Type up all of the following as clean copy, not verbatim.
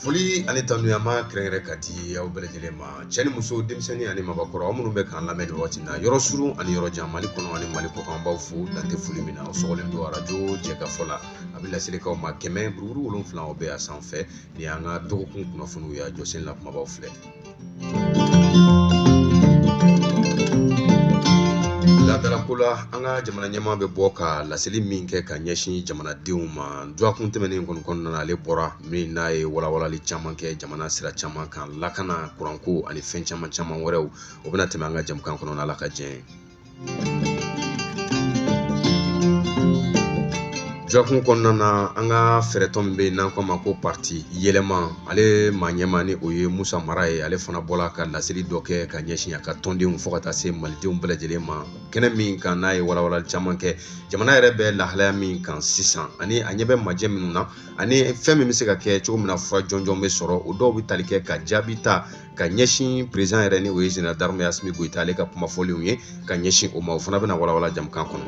Foli ani tanuya ma kɛrɛnkɛrɛn ka di aw bɛɛ lajɛlen ma, cɛ ni muso, denmisɛnnin ani mabakɔrɔ, aw minnu bɛ k'an lamɛn nin waati in na, yɔrɔ surun ani yɔrɔ jan, Mali kɔnɔ ani Mali kɔkan, an b'aw fo dan tɛ foli min na. Aw sɔgɔlen don arajo Jɛkafɔ la, a bɛ laseli k'aw ma 100.7, aw bɛ a sanfɛ. Nin y'an ka dɔgɔkun kunnafoniw ye, a jɔsen la kumabaw filɛ. Laadalako la, an ka jamana ɲɛmaa bɛ bɔ ka laseli min kɛ ka ɲɛsin jamanadenw ma dɔgɔkun tɛmɛnen kɔni kɔnɔna na, ale bɔra min n'a ye walawalali caman kɛ jamana sira caman kan, lakana, kuranko ani fɛn caman caman wɛrɛw. O bɛna tɛmɛ an ka jɛmukan kɔnɔna la ka jɛ. Dɔgɔkun kɔnɔna na, an ka fɛɛrɛtɔn min bɛ yen n'an ko a ma ko parti yɛlɛma, ale maa ɲɛmaa ni o ye Musa Mara ye, ale fana bɔra ka laseli dɔ kɛ ka ɲɛsin a ka tɔndenw fo ka taa se malidenw bɛɛ lajɛlen ma, kɛnɛ min kan n'a ye walawalali caman kɛ jamana yɛrɛ bɛ lahalaya min kan sisan, ani a ɲɛ bɛ majɛ minnu na, ani fɛn min bɛ se ka kɛ cogo min na fura jɔnjɔn bɛ sɔrɔ. O dɔw bɛ tali kɛ ka jaabi ta ka ɲɛsin président yɛrɛ ni o ye général d'armée Assimi Goïta, ale ka kuma fɔlenw ye ka ɲɛsin o ma, o fana bɛna walawala jamukan kɔnɔ.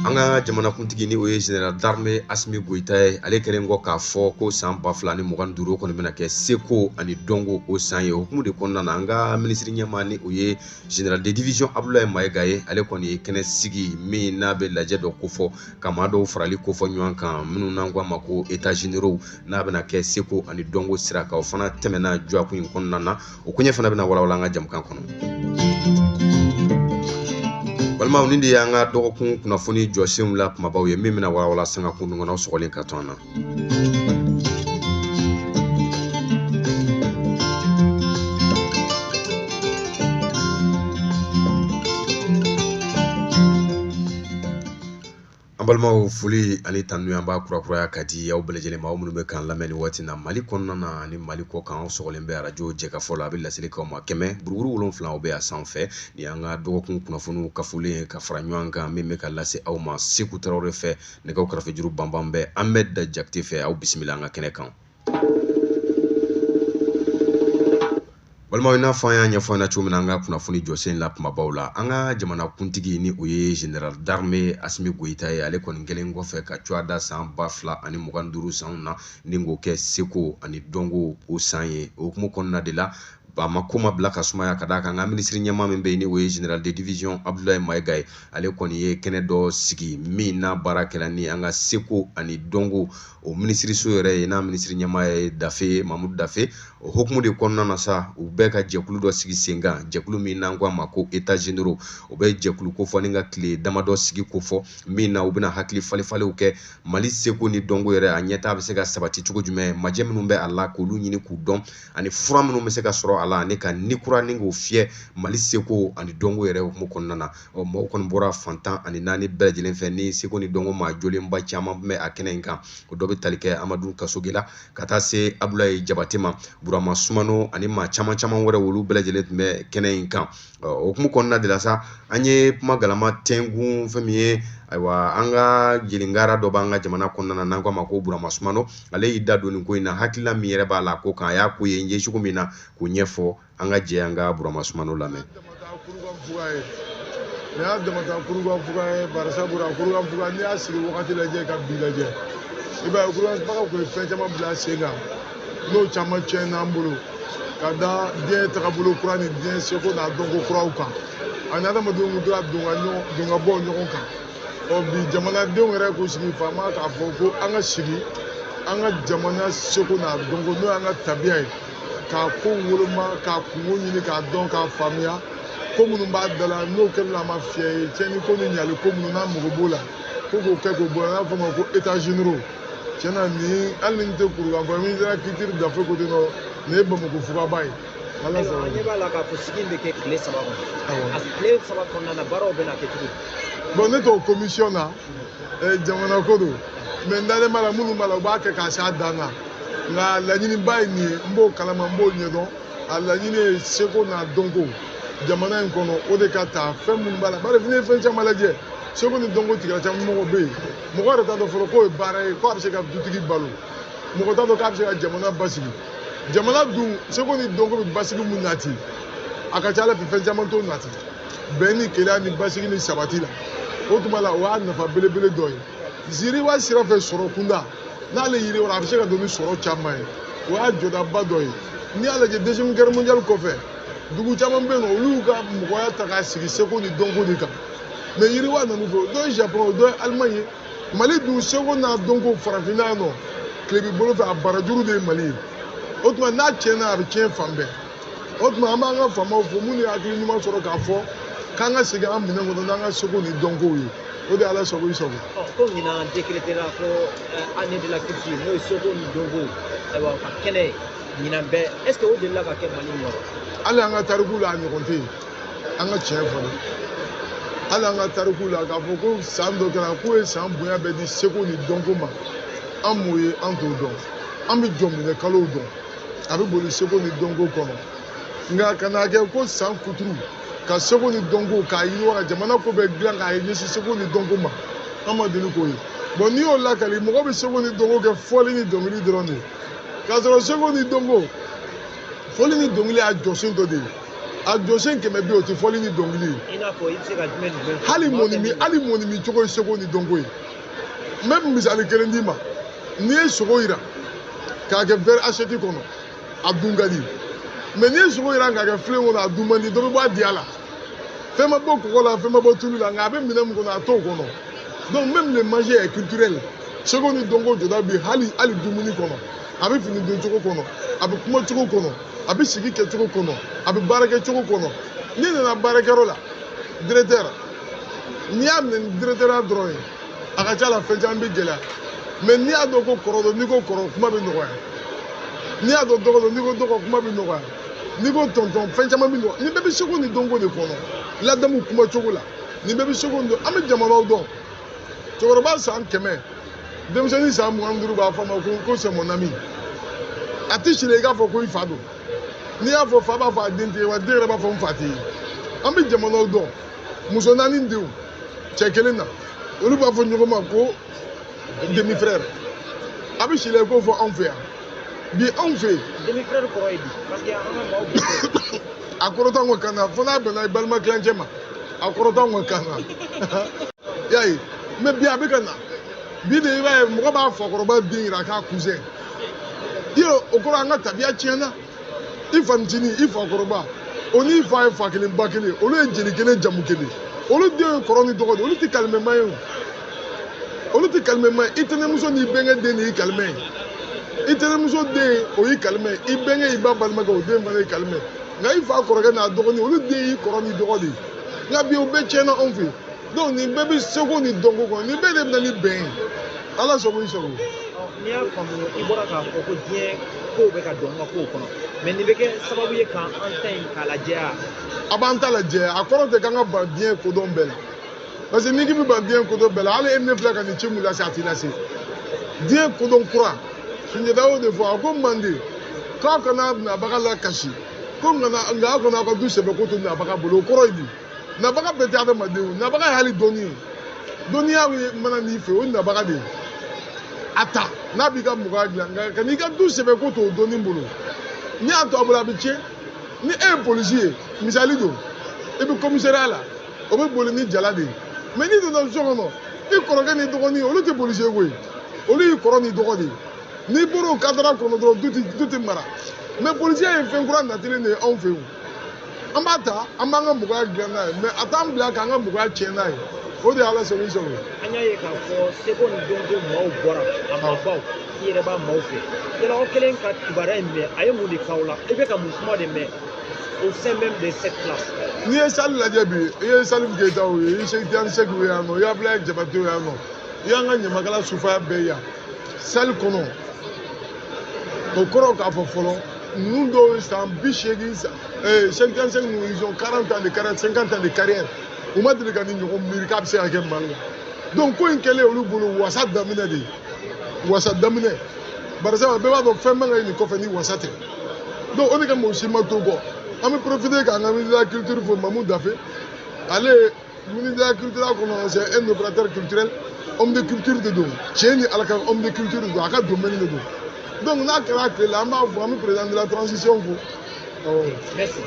An ka jamanakuntigi ni o ye général d'armée Assimi Goïta ye, ale kɛlen kɔ k'a fɔ ko san 2025 kɔni bɛna kɛ seko ani dɔnko o san ye. O hukumu de kɔnɔna na, an ka minisiri ɲɛmaa ni o ye général de division Abdoulaye Maïga ye, ale kɔni ye kɛnɛ sigi min n'a bɛ lajɛ dɔ kofɔ, ka maa dɔw farali kofɔ ɲɔgɔn kan, minnu n'an ko a ma ko état généraux, n'a bɛna kɛ seko ani dɔnko sira kan. O fana tɛmɛna dɔgɔkun in kɔnɔna na, o koɲɛ fana bɛna walawala an ka jamukan kɔnɔ. Balimaw, nin de y'an ka dɔgɔkun kunnafoni jɔsenw la kumabaw ye, min bɛna walawala sanga kun kɔnɔ. Sɔgɔlen ka to an na. An balimaw, foli ani tanuya an b'a kurakuraya ka di aw bɛɛ lajɛlen ma, aw minnu bɛ k'an lamɛn nin waati na Mali kɔnɔna na ani Mali kɔkan. Aw sɔgɔlen bɛ arajo Jɛkafɔ la, a bɛ laseli k'aw ma 100.7, aw bɛ a sanfɛ. Nin y'an ka dɔgɔkun kunnafoniw kafolen ye ka fara ɲɔgɔn kan, min bɛ ka lase aw ma Seku Tarawele fɛ, nɛgɛw kɛrɛfɛjuru banban bɛ Ahmed Jakite fɛ. Aw bisimila an ka kɛnɛ kan. Balimaw, i n'a fɔ an y'a ɲɛfɔ ɲɛna cogo min na an ka kunnafoni jɔsen la kumabaw la, an ka jamanakuntigi ni o ye général d'armée Assimi Goïta ye, ale kɔni kɛlen kɔfɛ ka cogoya da san 2025 sanw na ni k'o kɛ seko ani dɔnko o san ye. O hukumu kɔnɔna de la, a ma ko ma bila ka sumaya, ka d'a kan an ka minisiri ɲɛmaa min bɛ yen ni o ye général de division Abdoulaye Maïga ye, ale kɔni ye kɛnɛ dɔ sigi min n'a baara kɛra ni an ka seko ani dɔnko o minisiriso yɛrɛ ye, n'a minisiri ɲɛmaa ye Dafe, Mamudu Dafe. O hukumu de kɔnɔna na sa, u bɛɛ ka jɛkulu dɔ sigi sen kan, jɛkulu min n'an ko a ma ko état généraux. O bɛ jɛkulu kofɔ ni ka tile damadɔ sigi kofɔ, min na u bɛna hakili falifaliw kɛ Mali seko ni dɔnko yɛrɛ a ɲɛtaa bɛ se ka sabati cogo jumɛn, majɛ minnu bɛ a la k'olu ɲini k'u dɔn, ani fura minnu bɛ se ka sɔrɔ a la, ani ka ni kura ni k'o fiyɛ Mali seko ani dɔnko yɛrɛ hukumu kɔnɔna na. Ɔ, maaw kɔni bɔra fantan ani naani bɛɛ lajɛlen fɛ ni seko ni dɔnko maa jolenba caman bɛ a kɛnɛ in kan. O dɔ bɛ tali kɛ Amadu Kasoge la ka taa se Abdoulaye Jabate ma, Burama Sumano ani maa caman caman wɛrɛ, olu bɛɛ lajɛlen tun bɛ kɛnɛ in kan. O hukumu kɔnɔna de la sa, an ye kuma galama tɛnkun fɛn min ye, ayiwa, an ka jelinkara dɔ b'an ka jamana kɔnɔna na n'an ko a ma ko Burama Sumano, ale y'i da don nin ko in na, hakilina min yɛrɛ b'a la ko kan, a y'a ko ye n ye cogo min na k'o ɲɛfɔ. An ka jɛ an ka Burama Sumano lamɛn. Nin y'a damata kurukanfuga ye, bari sabula kurukanfuga, n'i y'a sigi wagati lajɛ ka bi lajɛ, i b'a ye kurukanfuga kun ye fɛn caman bila sen kan, n'o caman tiɲɛna an bolo ka da diɲɛ tagabolo kura ni diɲɛ seko n'a dɔnko kuraw kan, ani adamadenw kun tora don ka ɲɔgɔn don ka bɔ ɲɔgɔn kan. Ɔ, bi jamanadenw yɛrɛ k'u sigi faama k'a fɔ ko an ka sigi an ka jamana seko n'a dɔnko, n'o y'an ka tabiya ye, k'a ko woloma, k'a kungo ɲini k'a dɔn, k'a faamuya ko minnu b'a da la, n'o kɛlen a ma fiyɛ ye, tiɲɛni ko ni ɲali ko minnu n'a mago b'o la, ko k'o kɛ k'o bɔ, n'a fɔ ma ko état généraux. Tiɲɛna, nin hali ni n tɛ kurukan fɔ, min sera culture Dafe ko ten nɔ, nin ye Bamakɔ fugaba ye. Ala Ayiwa, sɔnna. An ɲɛ b'a la k'a fɔ sigi in bɛ kɛ tile 3 kɔnɔ. Awɔ. A tile 3 kɔnɔna na, baaraw bɛna kɛ cogo di? Bon, ne t'o commission na, jamana ko don, mais n dalen b'a la, minnu b'a la, u b'a kɛ k'a s'a dan na. Nka laɲiniba ye nin ye, n b'o kalama, n b'o ɲɛdɔn. A laɲini ye seko n'a dɔnko jamana in kɔnɔ, o de ka ta fɛn minnu b'a la, bari n'i ye fɛn caman lajɛ, seko ni dɔnko tigila caman mɔgɔ bɛ yen, mɔgɔ yɛrɛ t'a dɔn fɔlɔ k'o ye baara ye, k'a bɛ se ka dutigi balo, mɔgɔ t'a dɔn k'a bɛ se ka jamana basigi. Jamana dun, seko ni dɔnko bɛ basigi mun nati, a ka ca ala fɛ fɛn caman t'o nati bɛn ni kelenya ni basigi ni sabati la. O tuma la, o y'a nafa belebele dɔ ye. Yiriwa sira fɛ sɔrɔ kunda, n'ale yiriwara, a bɛ se ka don ni sɔrɔ caman ye. O y'a jɔdaba dɔ ye. N'i y'a lajɛ, Deuxième Guerre mondiale kɔfɛ, dugu caman bɛ yen nɔ, olu y'u ka mɔgɔya ta k'a sigi seko ni dɔnko de kan. Mais yiriwa nan'u fɛ, o dɔ ye Japon, o dɔ ye Allemagne ye. Mali dun, seko n'a dɔnko, farafinna yan nɔ, tilebi bolo fɛ, a barajuru de ye Mali ye. O tuma, n'a tiɲɛna, a bɛ tiɲɛ fan bɛɛ. O tuma, an b'an ka faamaw fo, minnu ye hakili ɲuman sɔrɔ k'a fɔ k'an ka segin an minɛn kɔnɔ n'an ka seko ni dɔnkow ye. O de ye Ala sago i sago. Ɔ, ko ɲinan décrété la ko année de la culture, n'o ye seko ni dɔnko, ayiwa, ka kɛnɛ ye ɲinan bɛɛ. Est ce que o delila ka kɛ Mali in kɔnɔ? Hali an ka tariku la, a ɲɔgɔn tɛ yen. An ka tiɲɛ fɔ dɛ, hali an ka tariku la, k'a fɔ ko san dɔ kɛra k'o ye san bonya bɛɛ di seko ni dɔnko ma, an m'o ye, an t'o dɔn. An bɛ jɔnminɛ kalow dɔn, a bɛ boli seko ni dɔnko kɔnɔ. Nka ka n'a kɛ ko san kuturu ka seko ni dɔnko k'a yiriwa, ka jamana ko bɛɛ dilan k'a ɲɛsin seko ni dɔnko ma, an ma deli k'o ye. Bon, n'i y'o lakali, mɔgɔ bɛ seko ni dɔnko kɛ fɔli ni dɔnkili dɔrɔn de ye, k'a sɔrɔ seko ni dɔnko, fɔli ni dɔnkili y'a jɔsen dɔ de ye. A jɔsen 100 bɛ yen, o tɛ fɔli ni dɔnkili ye. I n'a fɔ i bɛ se ka jumɛn ni jumɛn fɔ? Hali Maa mɔni tɛ min min hali mɔni min cogo ye seko ni dɔnko ye. N bɛ misali kelen d'i ma. N'i ye sogo yira k'a kɛ verre assiette kɔnɔ, a dun ka di. Mais n'i ye sogo yira k'a kɛ filen kɔnɔ, a dun man di. Dɔ bɛ bɔ a diya la, fɛn ma bɔ kɔgɔ la, fɛn ma bɔ tulu la, nka a bɛ minɛn min kɔnɔ, a t'o kɔnɔ. Donc même le manger est culturel. Seko ni dɔnko jɔda bi hali dumuni kɔnɔ, a bɛ fini don cogo kɔnɔ, a bɛ kuma cogo kɔnɔ, a bɛ sigi kɛ cogo kɔnɔ, a bɛ baara kɛ cogo kɔnɔ. N'i nana baarakɛyɔrɔ la, directeur, n'i y'a minɛ ni directeur dɔrɔn ye, a ka ca la, fɛn caman bɛ gɛlɛya. Mais n'i y'a dɔn ko kɔrɔ don, n'i ko kɔrɔ, kuma bɛ nɔgɔya. N'i y'a dɔn dɔgɔ don, n'i ko dɔgɔ, kuma bɛ nɔgɔya. N'i ko tɔntɔn, fɛn caman bɛ nɔgɔya. Nin bɛɛ bɛ seko ni dɔnko de kɔnɔ, ladamu kuma cogo la, nin bɛɛ bɛ seko ni dɔn. An bɛ jamanaw dɔn, cɛkɔrɔba san 100, denmisɛnnin san 25 b'a fɔ a ma ko c'est mon ami. A tɛ siri i k'a fɔ ko i fa don. N'i y'a fɔ, fa b'a fɔ a den tɛ ye wa, den yɛrɛ b'a fɔ n fa tɛ ye. An bɛ jamanaw dɔn, muso naani denw, cɛ kelen na, olu b'a fɔ ɲɔgɔn ma ko demi frère. A bɛ siri i k'o fɔ anw fɛ yan bi, anw fɛ yen. Demi frère kɔrɔ ye di? Parce que an ka maaw b'o dɔn. A kɔrɔ t'anw ka kan na, fo n'a bɛnna i balima kilancɛ ma, a kɔrɔ t'anw ka kan na. I y'a ye? Mais bi, a bɛ ka na bi de, i b'a ye, mɔgɔ b'a fakɔrɔba den yira k'a cousin i ye. O kɔrɔ, an ka tabiya tiɲɛna. I fanicinin, i fakɔrɔba, o n'i fa ye fa kelen ba kelen, olu ye jeli kelen jamu kelen, olu den ye kɔrɔ ni dɔgɔ de, olu tɛ kalimɛma ye. O, olu tɛ kalimɛma ye. I tɛnɛmuso n'i bɛnkɛ den de y'i kalimɛ ye. I tɛnɛmuso den, o y'i kalimɛ ye. I bɛnkɛ, i ba balimakɛ, o den fana y'i kalimɛ ye. Nka i fa kɔrɔkɛ n'a dɔgɔnin, olu den y'i kɔrɔ ni dɔgɔ de ye. Nka bi, o bɛɛ tiɲɛna anw fɛ yen. Donc nin bɛɛ bɛ seko ni dɔnko kɔnɔ, nin bɛɛ de bɛ na ni bɛn ye. Ala sago i sago. Ɔ, n'i y'a faamu, i bɔra k'a fɔ ko diɲɛ kow bɛ ka don an ka kow kɔnɔ, mais nin bɛ kɛ sababu ye k'an ta in k'a lajɛya. A b'an ta lajɛ. A kɔrɔ tɛ k'an ka ban diɲɛ kodɔn bɛɛ la, parce que n'i k'i bɛ ban diɲɛ kodɔn bɛɛ la, hali e ni ne filɛ ka nin ci mun lase, a t'i lase. Diɲɛ kodɔn kura, Sunjata y'o de fɔ. A ko Mande k'aw kana nabaga la kasi ko nka nka aw kana aw ka du sɛbɛ ko to nabaga bolo. O kɔrɔ ye di? Nabaga bɛɛ tɛ adamaden o. Nabaga ye hali dɔnni ye. Dɔnniya ye mana n'i fɛ, o ye nabaga de ye. A ta n'a b'i ka mɔgɔya dilan, nka ka n'i ka du sɛbɛ ko to o dɔnni bolo, n'i y'a to a bolo, a bɛ tiɲɛ. Ni e ye polisi ye, misali don, i bɛ commissariat la, o bɛ boli ni jala de ye. Mais n'i donna so kɔnɔ, i kɔrɔkɛ ni dɔgɔnin, olu tɛ polisi ye koyi, olu y'i kɔrɔ ni dɔgɔ de ye. N'i bɔra o cadre kɔnɔ dɔrɔn, du tɛ mara. Mais polisiya ye fɛn kura natilen de ye anw fɛ yen. An b'a ta, an b'an ka mɔgɔya dilan n'a ye, mais a t'an bila k'an ka mɔgɔya tiɲɛ n'a ye. O de ye Ala sago i sago. An y'a ye k'a fɔ seko ni dɔnko maaw bɔra a maabaw, i yɛrɛ b'a maaw fɛ. Yala aw kɛlen ka kibaruya in mɛn, a ye mun de k'aw la? I bɛ ka mun kuma de mɛn au sein même de cette classe? N'i ye salle lajɛ bi, i ye Salif Keita ye, i ye Cheikh Tidiane Seck ye yan nɔ, i ye Abdoulaye Diabaté ye yan nɔ, i y'an ka ɲamakala sufaya bɛɛ yan salle kɔnɔ. O kɔrɔ k'a fɔ fɔlɔ, ninnu dɔw ye san 80, Cheikh Tidiane Seck ninnu, ils ont 40 ans de carrière, 50 ans de carrière, u ma deli ka nin ɲɔgɔn miiri k'a bɛ se ka kɛ Mali la. Donc ko in kɛlen olu bolo, wasa daminɛ de ye, wasa daminɛ. Barisa bɛɛ b'a dɔn, fɛn man ka ye nin kɔfɛ ni wasa tɛ. Donc o de kama, o si ma to kɔ. An bɛ profiter k'an ka ministre de la culture fo, Mamou Daffé. Ale, ministre de la culture kɔnɔ, c'est un opérateur culturel, homme de culture de don. Tiɲɛ ni Ala ka, homme de culture de don, a ka domaine de don. Donc n'a kɛra a tile la, an b'a fɔ, an bɛ président de la transition fo. Awɔ. Merci.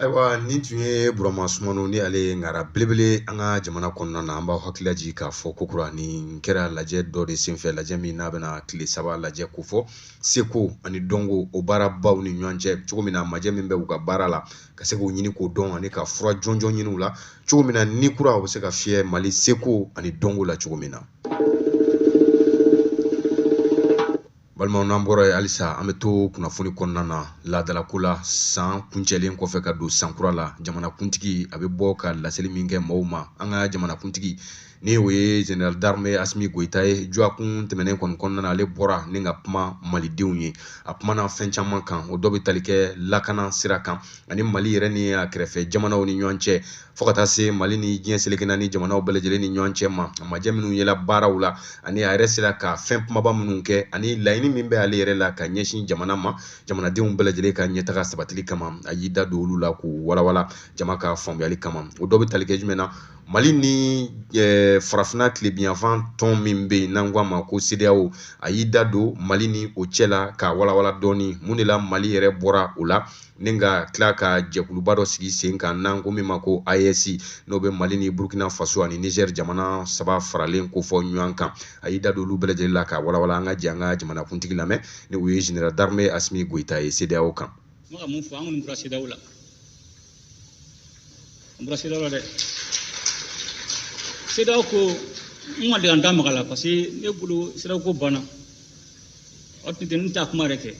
Ayiwa, nin tun ye Burama Sumano ni ale ye ŋara belebele an ka jamana kɔnɔna na. An b'aw hakili lajigin k'a fɔ kokura nin kɛra lajɛ dɔ de senfɛ, lajɛ min n'a bɛna tile 3 lajɛ kofɔ seko ani dɔnko o baarabaw ni ɲɔgɔn cɛ, cogo min na majɛ min bɛ u ka baara la ka se k'o ɲini k'o dɔn ani ka fura jɔnjɔn ɲini u la cogo min na ni kura o bɛ se ka fiyɛ Mali seko ani dɔnko la cogo min na. Balimaw, n'an bɔra yen halisa, an bɛ to kunnafoni kɔnɔna na laadalako la. San kuncɛlen kɔfɛ ka don sankura la, jamanakuntigi a bɛ bɔ ka laseli min kɛ maaw ma. An ka jamanakuntigi ni o ye général d'armée Asimi Goyita ye, dɔgɔkun tɛmɛnen kɔni kɔnɔna na, ale bɔra ni ka kuma malidenw ye. A kumana fɛn caman kan, o dɔ bɛ tali kɛ lakana sira kan ani Mali yɛrɛ ni a kɛrɛfɛ jamanaw ni ɲɔgɔn cɛ, fo ka taa se Mali ni diɲɛ seleke naani jamanaw bɛɛ lajɛlen ni ɲɔgɔn cɛ ma. A majɛ minnu yela baaraw la ani a yɛrɛ sera ka fɛn kumaba minnu kɛ ani laɲini min bɛ ale yɛrɛ la ka ɲɛsin jamana ma, jamanadenw bɛɛ lajɛlen ka ɲɛtaga sabatili kama, a y'i da don olu la k'u walawala jama ka faamuyali kama. O dɔ bɛ tali kɛ jumɛn na? Mali ni farafinna tilebinyanfan tɔn min bɛ yen n'an ko a ma ko CEDEAO, a y'i da don Mali ni o cɛ la k'a walawala dɔɔni mun de la Mali yɛrɛ bɔra o la ni ka tila ka jɛkuluba dɔ sigi sen kan n'an ko min ma ko AES, n'o bɛ Mali ni Burkina Faso ani Niger jamana 3 faralen kofɔ ɲɔgɔn kan. A y'i da don olu bɛɛ lajɛlen la k'a walawala. An ka jɛ an ka jamanakuntigi lamɛn ni o ye général d'armée Asimi Goyita ye CEDEAO kan. N bɛ ka mun fɔ, an kɔni bɔra CEDEAO la, an bɔra CEDEAO la dɛ. CEDEAO ko n ma deli ka n da maga la parce que ne bolo CEDEAO ko banna. O tun tɛ n t'a kuma yɛrɛ kɛ.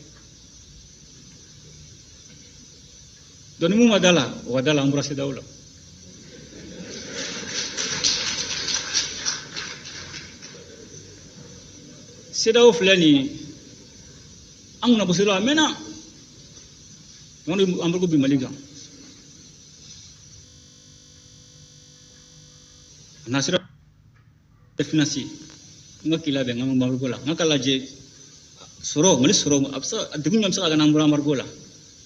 Donc ni mun ma da la, o ka da la, an bɔra CEDEAO la. CEDEAO filɛ nin ye, an kunna bɔ CEDEAO a mɛnna. Donc an bɛ ko bi Mali kan. A n'a sera financier, n ka k'i labɛn n ka embargo la, n ka lajɛ sɔrɔ Mali sɔrɔ a bɛ se ka degun jumɛn bɛ se ka kɛ n'an bɔra embargo la.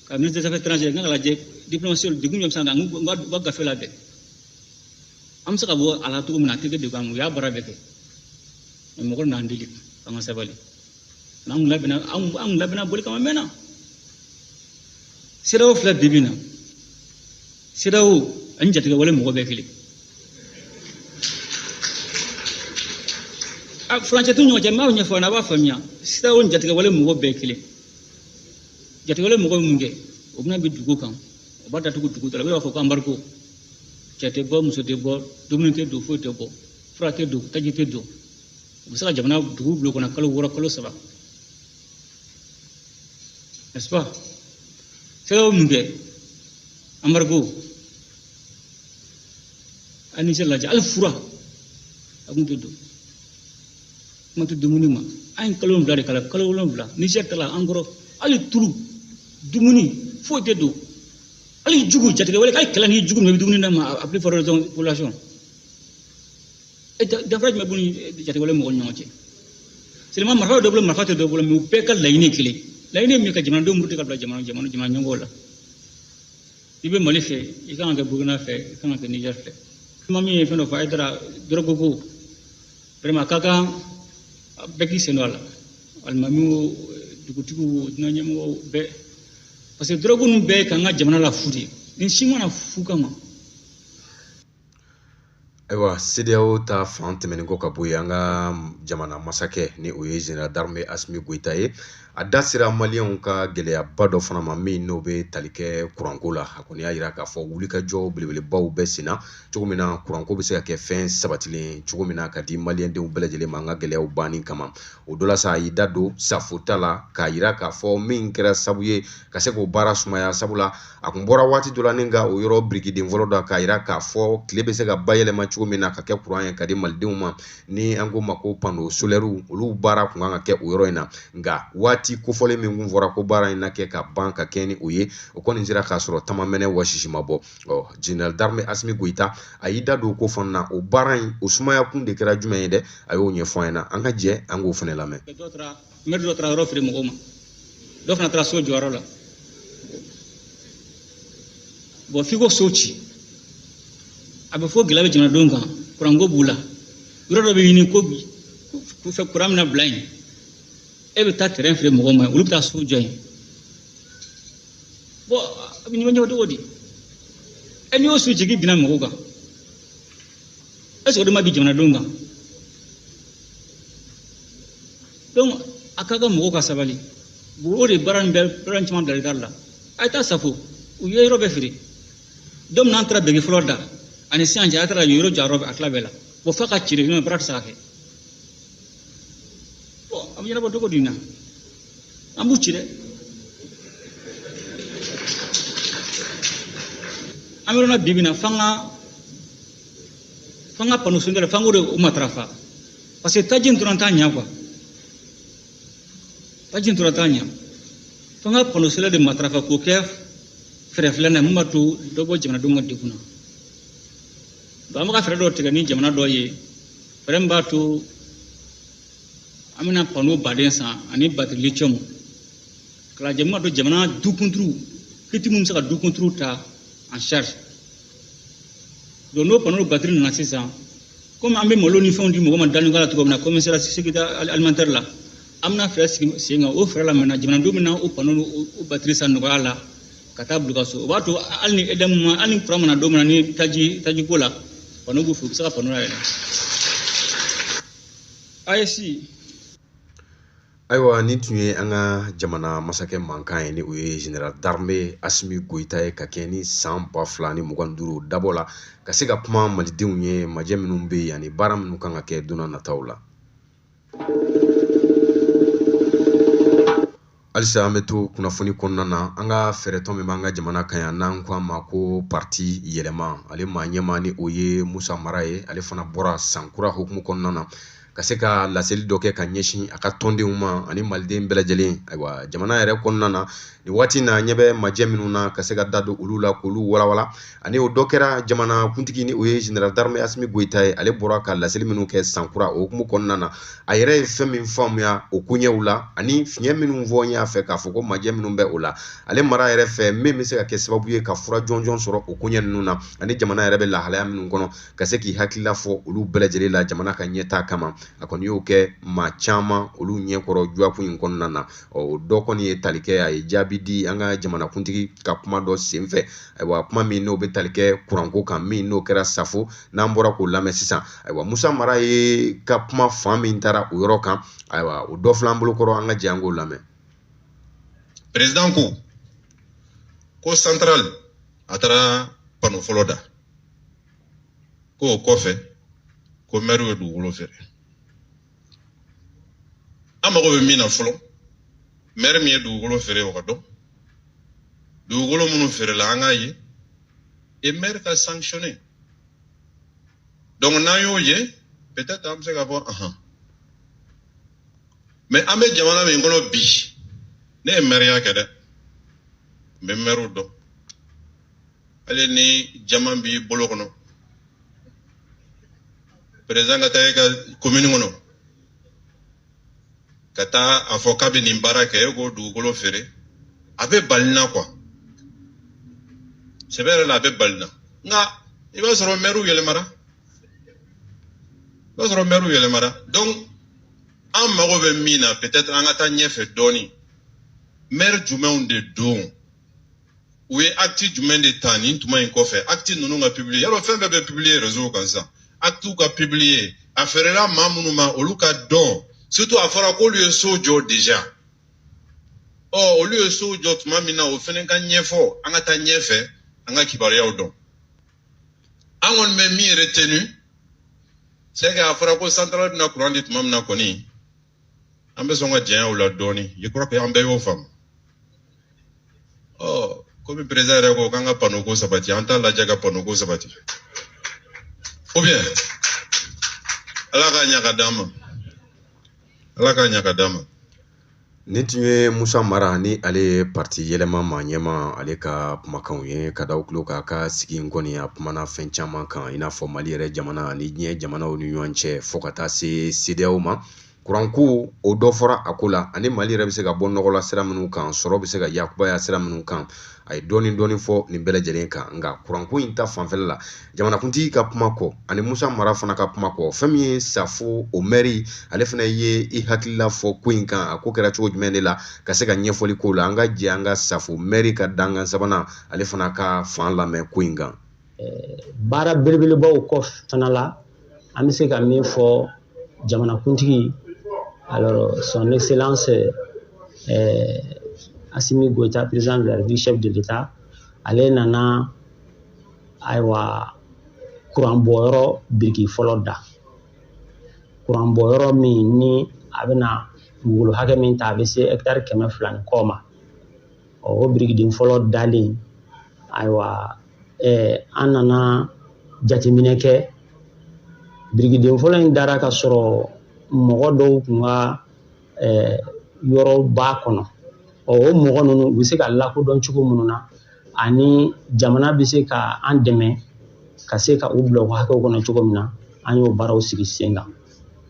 Ka ministre des affaires étrangères n ka lajɛ diplomatie degun jumɛn bɛ se ka kɛ, n ka gafe labɛn. An bɛ se ka bɔ a la cogo min na a tɛ kɛ degun ye, u y'a baara bɛɛ kɛ. Mais mɔgɔ n'an deli k'an ka sabali. An kun labɛnna, an kun labɛnna boli kama mɛnna. CEDEAO filɛ bi bi in na, CEDEAO ani jatigɛwale mɔgɔ bɛɛ kelen. A furancɛ t'u ni ɲɔgɔn cɛ, n b'aw ɲɛfɔ a ɲɛna, a b'a faamuya. CEDEAO ni jatigɛwale mɔgɔ bɛɛ kelen. Jatigɛwale mɔgɔ bɛ mun kɛ? O bɛna bin dugu kan, o b'a datugu dugu da la, u b'a fɔ ko embargo. Cɛ tɛ bɔ, muso tɛ bɔ, dumuni tɛ don, foyi tɛ bɔ, fura tɛ don, taji tɛ don. U bɛ se ka jamana dugu bila o kɔnɔ kalo 6, kalo 3. N'est-ce pas? CEDEAO mun kɛ? Embargo. A Niger lajɛ, hali fura a kun tɛ don. Kuma tɛ dumuni ma. An ye kalo 7 de k'a la, kalo 7. Niger ta la an kɔrɔ, hali tulu, dumuni, foyi tɛ don. Hali jugu, jatigɛwale, hali kɛlɛ ni jugu min bɛ dumuni d'a ma, a plus forte raison population. E danfara jumɛn b'u ni jatigɛwale mɔgɔw ni ɲɔgɔn cɛ? Seulement marifa bɛ dɔ bolo, marifa tɛ dɔ bolo, mais u bɛɛ ka laɲini ye kelen. Laɲini ye min ye ka jamanadenw muruti ka bila jamana ɲɛmɔgɔw la. I bɛ Mali fɛ, i kan ka kɛ Burukina fɛ, i kan ka kɛ Niger fɛ. Kuma min ye fɛn dɔ fɔ, Hayidara, drogue ko, vraiment a ka kan bɛɛ k'i sen don a la. Alimamiw, dugutigiw, diinɛ ɲɛmɔgɔw bɛɛ. Parce que drogue ninnu bɛɛ k'an ka jamana la fu de. Nin si mana fu kama. Ayiwa, CEDEAO ta fan tɛmɛnen kɔ ka bɔ yen, an ka jamana masakɛ ni o ye général d'armée Asimi Goyita ye, a da sera maliyɛnw ka gɛlɛyaba dɔ fana ma min n'o bɛ tali kɛ kuranko la. A kɔni y'a yira k'a fɔ wulikajɔ belebelebaw bɛ sen na cogo min na kuranko bɛ se ka kɛ fɛn sabatilen cogo min na ka di maliyɛndenw bɛɛ lajɛlen ma an ka gɛlɛyaw banni kama. O dɔ la sa, a y'i da don safota la k'a yira k'a fɔ min kɛra sababu ye ka se k'o baara sumaya, sabula a kun bɔra waati dɔ la ni ka o yɔrɔ birikiden fɔlɔ da k'a yira k'a fɔ tile bɛ se ka bayɛlɛma cogo min na ka kɛ kuran ye ka di malidenw ma, ni an ko ma ko panneau solaire, olu baara kun kan ka kɛ o yɔrɔ in na. Nka waati kofɔlen min kun fɔra ko baara in na kɛ ka ban ka kɛ ni o ye, o kɔni sera k'a sɔrɔ tamamɛnɛ wasisi ma bɔ. Général d'armée Asimi Goyita a y'i da don o ko fana na. O baara in o sumaya kun de kɛra jumɛn ye dɛ, a y'o ɲɛfɔ an ɲɛna, an ka jɛ an k'o fana lamɛn. Dɔ taara maire dɔ taara yɔrɔ feere mɔgɔw ma, dɔ fana taara so jɔyɔrɔ la. Bon, f'i ko so ci, a bɛ fɔ gɛlɛya bɛ jamanadenw kan, kuranko b'u la, yɔrɔ dɔ bɛ ɲini ko fɛ kuran bɛna bila yen, e bɛ taa terrain feere mɔgɔw ma, olu bɛ taa so jɔ yen. Bon, a bɛ ɲɔgɔn ɲɛ cogo di? Ɛ, n'i y'o su ci k'i binna mɔgɔw kan, est ce que o de ma bin jamanadenw kan? Donc a ka kan mɔgɔw ka sabali. O de baara in bɛɛ, baara in caman bila retard la. A ye taa Safo, u ye yɔrɔ bɛɛ feere. Don min n'an taara bɛgi fɔlɔ da ani sisan cɛ, a taara yen yɔrɔ jɔ yɔrɔ a tila bɛɛ la. Bon, f'a ka ci de, baara tɛ se ka kɛ. Bon, a bɛ ɲɛnabɔ cogo di na? An b'u ci dɛ. An bɛ yɔrɔ min na bi bi in na, f'an ka panneau solaire, f'an k'o de o matarafa, parce que taji in dɔrɔn t'a ɲɛ quoi. Taji in dɔrɔn t'a ɲɛ. F'an ka panneau solaire de matarafa k'o kɛ fɛɛrɛ filanan ye mun b'a to dɔ bɔ jamanadenw ka degun na. Donc an bɛ ka fɛɛrɛ dɔw tigɛ ni jamana dɔ ye, fɛɛrɛ min b'a to an bɛna panneau baden san ani batterie lithium k'a lajɛ mun b'a to jamana dukunturu kiti mun bɛ se ka dukunturu ta en charge. Donc n'o panneau batterie nana sisan, komi an bɛ malo ni fɛnw di mɔgɔ ma dalikan la cogo min na, commissariat sécurité alimentaire la, an bɛna fɛɛrɛ sigi sen kan. O fɛɛrɛ la maintenant, jamanadenw bɛna o panneau o batterie san nɔgɔya la ka taa bila u ka so. O b'a to hali ni EDM ma, hali ni courant mana don min na ni taji ko la, panneau b'u fɛ, u bɛ se ka panneau layɛlɛ. AES. Ayiwa, nin tun ye an ka jamana masakɛ mankan ye, ni o ye général d'armée Asimi Goyita ye, ka kɛ ni san 2025 dabɔ la, ka se ka kuma malidenw ye, majɛ minnu bɛ yen ani baara minnu kan ka kɛ don nataw la. Halisa an bɛ to kunnafoni kɔnɔna na. An ka fɛɛrɛtɔn min b'an ka jamana kan yan, n'an ko a ma ko parti Yɛlɛma, ale maa ɲɛmaa ni o ye Musa Mara ye, ale fana bɔra sankura hukumu kɔnɔna na ka se ka laseli dɔ kɛ ka ɲɛsin a ka tɔndenw ma ani maliden bɛɛ lajɛlen. Ayiwa, jamana yɛrɛ kɔnɔna na nin waati in na, ɲɛ bɛ majɛ minnu na, ka se ka da don olu la k'olu walawala. Ani o dɔ kɛra jamana kuntigi ni o ye général d'armée Asimi Goyita ye, ale bɔra ka laseli minnu kɛ sankura o hukumu kɔnɔna na, a yɛrɛ ye fɛn min faamuya o koɲɛw la ani fiɲɛ minnu fɔ n y'a fɛ k'a fɔ ko majɛ minnu bɛ o la, ale mara yɛrɛ fɛ min bɛ se ka kɛ sababu ye ka fura jɔnjɔn sɔrɔ o koɲɛ ninnu na, ani jamana yɛrɛ bɛ lahalaya minnu kɔnɔ, ka se k'i hakilila fɔ olu bɛɛ lajɛlen la jamana ka ɲɛtaa kama. A kɔni y'o kɛ maa caman olu ɲɛkɔrɔ juwakun in kɔnɔna na. Ɔ, o dɔ kɔni ye tali kɛ, a ye jaabi di an ka jamanakuntigi ka kuma dɔ senfɛ. Ayiwa, kuma min n'o bɛ tali kɛ kuranko kan, min n'o kɛra Safo, n'an bɔra k'o lamɛn sisan. Ayiwa, Musa Mara ye ka kuma fan min taara o yɔrɔ kan, ayiwa, o dɔ filɛ an bolo kɔrɔ, an ka jɛ an k'o lamɛn. Président ko central a taara panneau fɔlɔ da, ko o kɔfɛ ko maire ye dugukolo feere. An mago bɛ min na fɔlɔ, maire min ye dugukolo feere, o ka dɔn. Dugukolo minnu feerela, an k'a ye, et maire ka sanctionner. Donc n'an y'o ye, peut-être an bɛ se k'a fɔ ahan. Mais an bɛ jamana min kɔnɔ bi, ne ye maire kɛ dɛ, n bɛ maire dɔn. Hali ni jama b'i bolo kɔnɔ, président ka taa e ka commune kɔnɔ ka taa a fɔ k'a bɛ nin baara kɛ, e k'o dugukolo feere, a bɛ bali n na quoi. Sɛbɛ yɛrɛ la, a bɛ bali n na. Nka i b'a sɔrɔ maire yɛlɛmara, i b'a sɔrɔ maire yɛlɛmara. Donc an mago bɛ min na, peut-être an ka taa ɲɛfɛ dɔɔnin. Maire jumɛnw de don, u ye acte jumɛn de ta nin tuma in kɔfɛ? Acte ninnu ka publier. Yarɔ, fɛn bɛɛ bɛ publier réseau kan sisan. Acte ka publier, a feerela maa minnu ma, olu ka dɔn. Surtout a fɔra k'olu ye so jɔ déjà. Ɔ, olu ye so jɔ tuma min na, o fɛnɛ ka ɲɛfɔ. An ka taa ɲɛfɛ, an ka kibaruyaw dɔn. An kɔni bɛ min retenu, c'est que a fɔra ko centrale bɛna courant di tuma min na kɔni, an bɛ sɔn ka jɛnya o la dɔɔni. Je crois que an bɛɛ y'o faamu. Ɔ, komi président yɛrɛ ko k'an ka panneau ko sabati, an t'a lajɛ ka panneau ko sabati, ou bien Ala k'a ɲa ka d'an ma, Ala k'a ɲa ka d'an ma. Nin tun ye Musa Mara, ni ale ye parti Yɛlɛma maa ɲɛma, ale ka kumakanw ye ka da tulo kan. A ka sigi in kɔni, a kumana fɛn caman kan, i n'a fɔ Mali yɛrɛ jamana ani diɲɛ jamanaw ni ɲɔgɔn cɛ, fo ka taa se CEDEAO ma. Kuranko, o dɔ fɔra a ko la, ani Mali yɛrɛ bɛ se ka bɔ nɔgɔ la sira minnu kan, sɔrɔ bɛ se ka yakubaya sira minnu kan. A ye dɔɔni dɔɔni fɔ nin bɛɛ lajɛlen kan. Nka kuranko in ta fanfɛla la, jamanakuntigi ka kuma kɔ ani Musa Mara fana ka kuma kɔ, fɛn min ye Safo o mɛri, ale fana ye i hakilila fɔ ko in kan, a ko kɛra cogo jumɛn de la, ka se ka ɲɛfɔli k'o la. An ka jɛ an ka Safo mɛri ka dankan sabanan, ale fana ka fan lamɛn ko in kan. Baara belebelebaw kɔ fana la, an bɛ se ka min fɔ jamanakuntigi, alors son excellence Assimi Goïta, président de la République, chef de l'État, ale nana ayiwa kuranbɔyɔrɔ biriki fɔlɔ da. Kuranbɔyɔrɔ min ni a bɛna dugukolo hakɛ min ta, a bɛ se hɛkitari 200 ni kɔ ma. Ɔ, o birikiden fɔlɔ dalen, ayiwa an nana jateminɛ kɛ. Birikiden fɔlɔ in dara ka sɔrɔ mɔgɔ dɔw kun ka yɔrɔ b'a kɔnɔ. Ɔ, o mɔgɔ ninnu u bɛ se ka lakodɔn cogo minnu na, ani jamana bɛ se ka an dɛmɛ ka se ka u bila u hakɛw kɔnɔ cogo min na, an y'o baaraw sigi sen kan.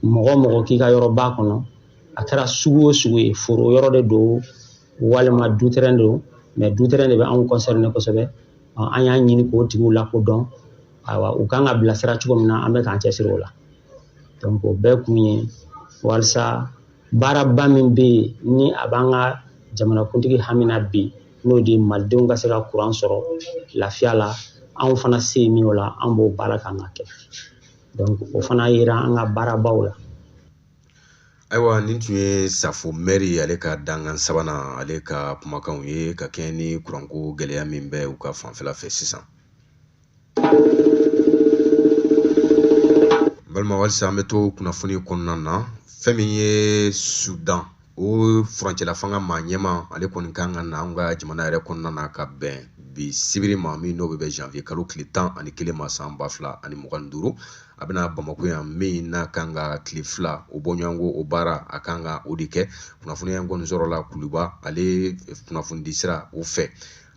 Mɔgɔ o mɔgɔ k'i ka yɔrɔ b'a kɔnɔ, a kɛra sugu o sugu ye, foro yɔrɔ de don walima dutɛrɛn don, mais dutɛrɛn de bɛ anw concerné kosɛbɛ. An y'a ɲini k'o tigiw lakodɔn, ayiwa u kan ka bilasira cogo min na, an bɛ k'an cɛsiri o la. Donc o bɛɛ kun ye walasa baaraba min bɛ yen ni a b'an ka jamanakuntigi hamina bi, n'o de ye malidenw ka se ka kuran sɔrɔ lafiya la, anw fana se ye min o la, an b'o baara kan ka kɛ. Donc o fana yera an ka baarabaw la. Ayiwa, nin tun ye Safo mɛri ale ka dankan sabanan, ale ka kumakanw ye ka kɛɲɛ ni kuranko gɛlɛya min bɛ u ka fanfɛla fɛ sisan. Balima, halisa an bɛ to kunnafoni kɔnɔna na. Fɛn min ye Sudan, o furancɛla fanga maa ɲɛma, ale kɔni kan ka na an ka jamana yɛrɛ kɔnɔna na ka bɛn bi sibiri ma, min n'o bɛ bɛn janvier kalo tile 11 ma san 2025. A bɛna Bamakɔ yan, min n'a kan ka tile 2 o bɔɲɔgɔnko o baara a kan ka o de kɛ. Kunnafoniya in kɔni sɔrɔla Kuluba ale kunnafonidi sira o fɛ.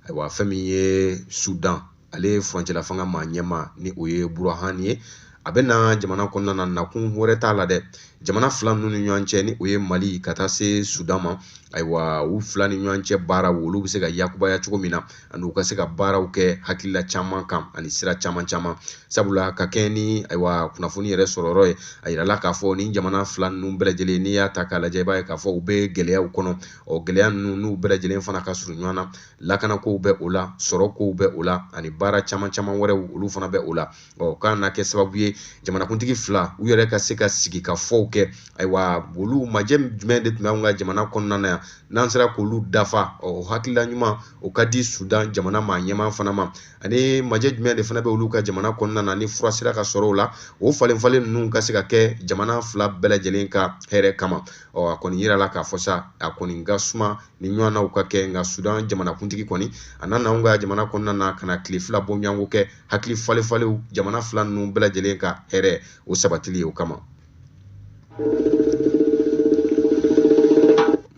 Ayiwa, fɛn min ye Sudan ale furancɛla fanga maa ɲɛma, ni o ye Burahani ye, a bɛ na jamana kɔnɔna na, nakun wɛrɛ t'a la dɛ. Jamana fila ninnu ni ɲɔgɔn cɛ, ni o ye Mali ka taa se Sudan ma, ayiwa u fila ni ɲɔgɔn cɛ baaraw olu bɛ se ka yakubaya cogo min na, ani u ka se ka baaraw kɛ hakilila caman kan ani sira caman caman. Sabula ka kɛɲɛ ni ayiwa kunnafoni yɛrɛ sɔrɔ yɔrɔ ye, a yirala k'a fɔ ni jamana fila ninnu bɛɛ lajɛlen, n'i y'a ta k'a lajɛ, i b'a ye k'a fɔ u bɛ gɛlɛyaw kɔnɔ. Ɔ, gɛlɛya ninnu n'u bɛɛ lajɛlen fana ka surun ɲɔgɔn na, lakanakow bɛ o la, sɔrɔkow bɛ o la, ani baara caman caman wɛrɛw olu fana bɛ o la. Ɔ, k'a na kɛ sababu ye jamanakuntigi fila u yɛrɛ ka se ka sigi ka fɔw kɛ. Ayiwa, olu majɛ jumɛn de tun bɛ anw ka jamana kɔnɔna na yan, n'an sera k'olu dafa, ɔ, hakilila ɲuman o ka di Sudan jamana maa ɲɛmaa fana ma, ani majɛ jumɛn de fana bɛ olu ka jamana kɔnɔna na, ni fura sera ka sɔrɔ o la, o falen falen ninnu ka se ka kɛ jamana fila bɛɛ lajɛlen ka hɛrɛ kama. Ɔ, a kɔni yirala k'a fɔ sa, a kɔni ka suma ni ɲɔgɔnnaw ka kɛ, nka Sudan jamanakuntigi kɔni a nana anw ka jamana kɔnɔna na ka na tile 2 bɔɲɔgɔnko kɛ, hakili falen falenw jamana fila ninnu bɛɛ lajɛlen ka hɛrɛ o sabatili o kama.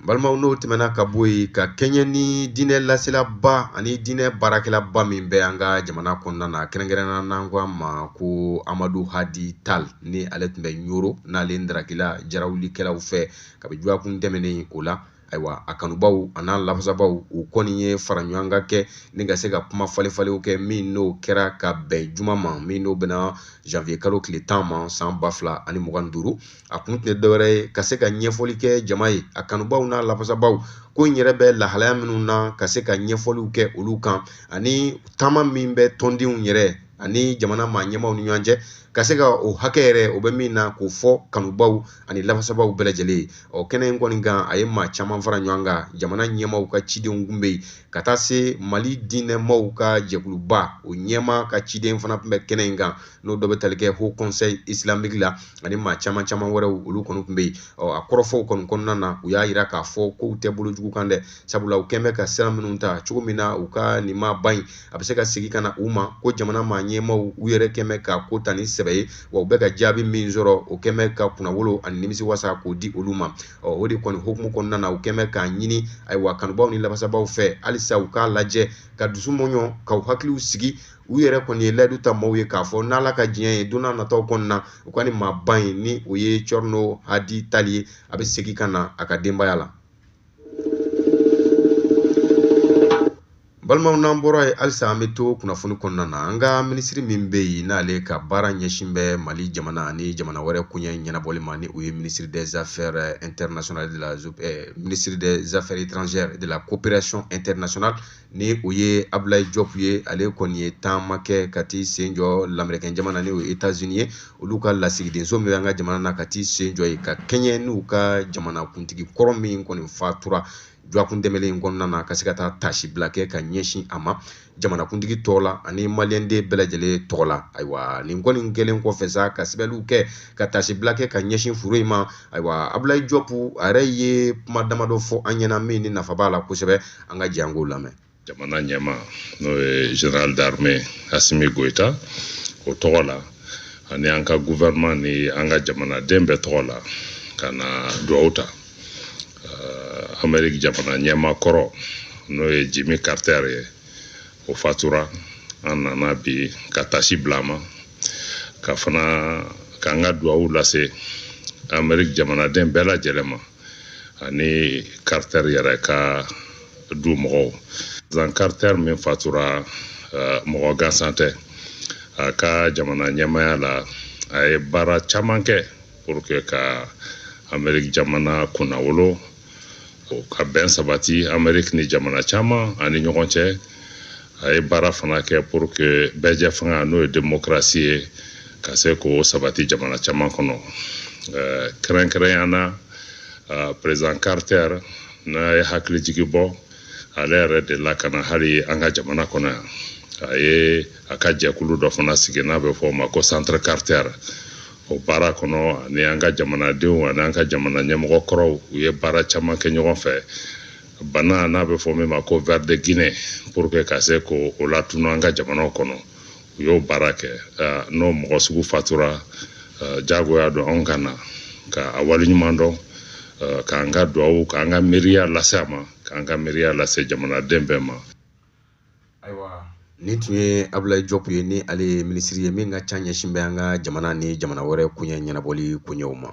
Balimaw, n'o tɛmɛna ka bɔ yen, ka kɛɲɛ ni diinɛ laselaba ani diinɛ baarakɛlaba min bɛ an ka jamana kɔnɔna na, kɛrɛnkɛrɛnnenya n'an ko a ma ko Amadu Hadi Tal, ni ale tun bɛ Ɲoro, n'ale darakila jarawulikɛlaw fɛ kabi dɔgɔkun tɛmɛnen o la. Ayiwa, a kanubaw a n'a lafasabaw u kɔni ye fara ɲɔgɔn kan kɛ ni ka se ka kuma falen falenw kɛ, min n'o kɛra ka bɛn juma ma, min n'o bɛnna janvier kalo tile 10 ma san 2025. A kun tɛ dɔwɛrɛ ye ka se ka ɲɛfɔli kɛ jama ye, a kanubaw n'a lafasabaw, ko in yɛrɛ bɛ lahalaya minnu na, ka se ka ɲɛfɔliw kɛ olu kan, ani taama min bɛ tɔndenw yɛrɛ ani jamana maa ɲɛmaaw ni ɲɔgɔn cɛ, ka se ka o hakɛ yɛrɛ o bɛ min na k'o fɔ kanubaw ani lafasabaw bɛɛ lajɛlen ye. Ɔ, kɛnɛ in kɔni kan, a ye maa caman fara ɲɔgɔn kan, jamana ɲɛmaaw ka cidenw kun bɛ yen, ka taa se Mali diinɛmaw ka jɛkuluba o ɲɛmaa ka ciden fana tun bɛ kɛnɛ in kan, n'o dɔ bɛ tali kɛ Haut Conseil islamique la, ani maa caman caman wɛrɛw olu kɔni tun bɛ yen. Ɔ, a kɔrɔfɔw kɔni kɔnɔna na, u y'a yira k'a fɔ kow tɛ bolo jugu kan dɛ, sabula u kɛn bɛ ka sira minnu ta cogo min na u ka nin maaba in a bɛ se ka segin ka na u ma, ko jamana maa ɲɛmaaw u yɛrɛ kɛn bɛ ka ko ta ni sɛbɛ ye, wa u bɛ ka jaabi min sɔrɔ o kɛn bɛ ka kunnawolo ani nimisi wasa k'o di olu ma. Ɔ, o de kɔni hukumu kɔnɔna na, u kɛn bɛ k'a ɲini ayiwa kanubaw ni lafasabaw fɛ halisa u k'a lajɛ ka dusu mɔɲɔ, k'u hakiliw sigi. U yɛrɛ kɔni ye layidu ta maaw ye k'a fɔ n'Ala ka diɲɛ ye, don n'a nataw kɔnɔna na, u ka nin maaba in, ni o ye Cɔrino Hadi Tali ye, a bɛ segin ka na a ka denbaya la. Balimaw, n'an bɔra yen, halisa an bɛ to kunnafoni kɔnɔna na. An ka minisiri min bɛ yen, n'ale ka baara ɲɛsin bɛ Mali jamana ani jamana wɛrɛ koɲɛ ɲɛnabɔli ma, ni o ye ministre des affaires internationales de la ministre des affaires étrangères et de la coopération internationale, ni o ye Abdoulaye Diop ye, ale kɔni ye taama kɛ ka t'i sen jɔ lamɛrikɛn jamana, ni o ye États-Unis ye, olu ka lasigidenso min bɛ an ka jamana na, ka t'i sen jɔ yen ka kɛɲɛ n'u ka jamanakuntigi kɔrɔ min kɔni fatura dɔgɔkun tɛmɛnen in kɔnɔna na, ka se ka taa taasibila kɛ ka ɲɛsin a ma jamanakuntigi tɔgɔ la ani maliyɛnden bɛɛ lajɛlen tɔgɔ la. Ayiwa, nin kɔni kɛlen kɔfɛ sa, ka sɛbɛnniw kɛ ka taasibila kɛ ka ɲɛsin furu in ma, ayiwa, Abdoulaye Diop a yɛrɛ ye kuma damadɔ fɔ an ɲɛna min ni nafa b'a la kosɛbɛ. An ka jɛ an k'o lamɛn. Jamana ɲɛmaa, n'o ye général d'armée Assimi Goïta, o tɔgɔ la ani an ka gouvernement ni an ka jamanaden bɛɛ tɔgɔ la, ka na duwawu ta Amérique jamana ɲɛmaa kɔrɔ, n'o ye Jimmy Carter ye, o fatura. An nana bi ka tasi bila a ma, ka fana k'an ka duwawu lase Amérique jamanaden bɛɛ lajɛlen ma ani Carter yɛrɛ ka du mɔgɔw. Président Carter min fatura, mɔgɔ gansan tɛ. A ka jamana ɲɛmaaya la, a ye baara caman kɛ pour que ka Amérique jamana kunnawolo, ka bɛn sabati Amérique ni jamana caman ani ɲɔgɔn cɛ. A ye baara fana kɛ pour que bɛɛjɛ fanga, n'o ye démocratie ye, ka se k'o sabati jamana caman kɔnɔ. Kɛrɛnkɛrɛnya na, président Carter n'a ye hakili jigi bɔ, ale yɛrɛ de la ka na hali an ka jamana kɔnɔ yan. A ye a ka jɛkulu dɔ fana sigi n'a bɛ fɔ o ma ko Centre Carter. O baara kɔnɔ, ani an ka jamanadenw ani an ka jamana ɲɛmɔgɔ kɔrɔw, u ye baara caman kɛ ɲɔgɔn fɛ. Bana n'a bɛ fɔ min ma ko ver de Guinée, pour que ka se k'o latunu an ka jamanaw kɔnɔ, u y'o baara kɛ. N'o mɔgɔ sugu fatura, jagoya don anw ka na ka a waleɲuman dɔn, k'an ka duwawu, k'an ka miiriya lase a ma, k'an ka miiriya lase jamanaden bɛɛ ma. Ayiwa, nin tun ye Abdoulaye Diop ye, ni ale ye minisiri ye min ka ca ɲɛsin bɛ an ka jamana ni jamana wɛrɛ koɲɛ ɲɛnabɔli koɲɛw ma.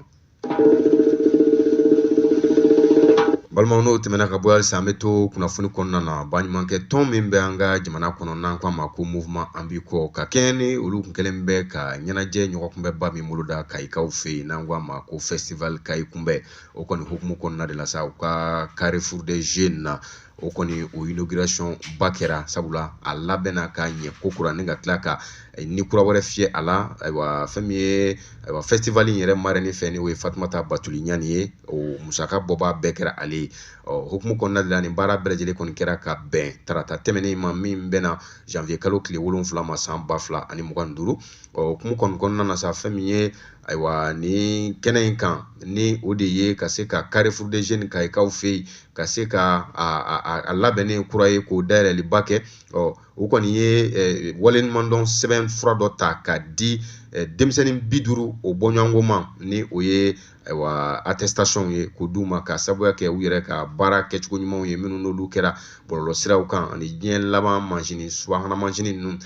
Balimaw, n'o tɛmɛna ka bɔ, halisa an bɛ to kunnafoni kɔnɔna na. Baɲumankɛ tɔn min bɛ an ka jamana kɔnɔ, n'an ko a ma ko Mouvement An B'i Kɔ, ka kɛɲɛ ni olu kun kɛlen bɛ ka ɲɛnajɛ ɲɔgɔnkunbɛba min boloda Kayikaw fɛ yen, n'an ko a ma ko Festival Kayi kunbɛn, o kɔni hukumu kɔnɔna de la sa, u ka Carrefour des Jeunes na, o kɔni o inauguration ba kɛra, sabula a labɛnna ka ɲɛ kokura ni ka tila ka ni kura wɛrɛ fiyɛ a la. Ayiwa, fɛn min ye, ayiwa, festival in yɛrɛ marraine fɛ, ni o ye Fatumata Batuli Ɲani ye, o musaka bɔba bɛɛ kɛra ale ye. Ɔ hukumu kɔnɔna de la, nin baara bɛɛ lajɛlen kɔni kɛra ka bɛn tarata tɛmɛnen ma, min bɛnna janvier kalo tile 7 ma san 2025. Ɔ hukumu kɔni kɔnɔna na sa, fɛn min ye, ayiwa, ni kɛnɛ in kan, ni o de ye ka se ka Carrefour des Jeunes Kayikaw fɛ yen, ka se ka a labɛnnen kura ye k'o dayɛlɛliba kɛ. Ɔ o kɔni ye waleɲumandɔn sɛbɛn fura dɔ ta ka di denmisɛnnin 50 o bɔɲɔgɔnko ma, ni o ye, ayiwa, attestation ye k'o d'u ma, ka sababuya kɛ u yɛrɛ ka baara kɛcogo ɲumanw ye minnu n'olu kɛra bɔlɔlɔsiraw kan ani diɲɛ laban mansini, subahana mansini ninnu,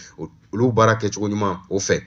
olu baara kɛcogo ɲuman o fɛ.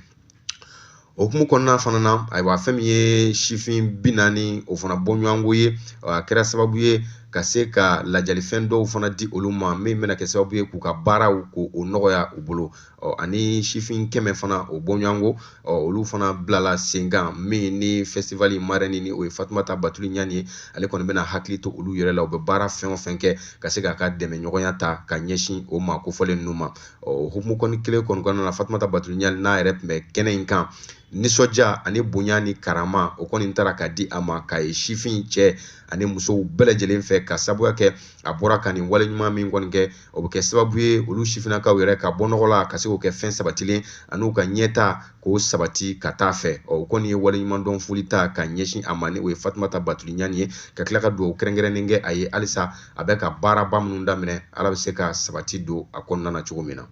O hukumu kɔnɔna fana na, ayiwa, fɛn min ye sifin 40 o fana bɔɲɔgɔnko ye, a kɛra sababu ye ka se ka lajalifɛn dɔw fana di olu ma, min bɛna kɛ sababu ye k'u ka baaraw k'o nɔgɔya u bolo. Ɔ ani sifin 100 fana o bɔɲɔgɔnko, ɔ olu fana bilala sen kan, min ni festival marraine, ni o ye Fatumata Batuli Ɲani ye, ale kɔni bɛna hakili to olu yɛrɛ la, u bɛ baara fɛn o fɛn kɛ, ka se k'a ka dɛmɛ ɲɔgɔnya ta ka ɲɛsin o ma kofɔlen ninnu ma. Ɔ hukumu kɔni kelen kɔni kɔnɔna na, Fatumata Batuli Ɲani n'a yɛrɛ tun bɛ kɛnɛ in kan, nisɔndiya ani bonya ni karama o kɔni taara ka di a ma, k'a ye sifin cɛ ani musow bɛɛ lajɛlen fɛ, ka sababuya kɛ a bɔra ka nin wale ɲuman min kɔni kɛ. O bɛ kɛ sababu ye olu sifinnakaw yɛrɛ ka bɔ nɔgɔ la, ka se k'o kɛ fɛn sabatilen ani ka ɲɛta k'o sabati ka taa fɛ. Ɔ o kɔni ye waleɲumandɔn foli ta ka ɲɛsin a ma, ni o ye Fatumata Batuli Ɲani ye, ka tila ka dugawu kɛrɛnkɛrɛnnen kɛ a ye halisa a bɛ ka baaraba minnu daminɛ, Ala bɛ se ka sabati don a kɔnɔna na cogo min na.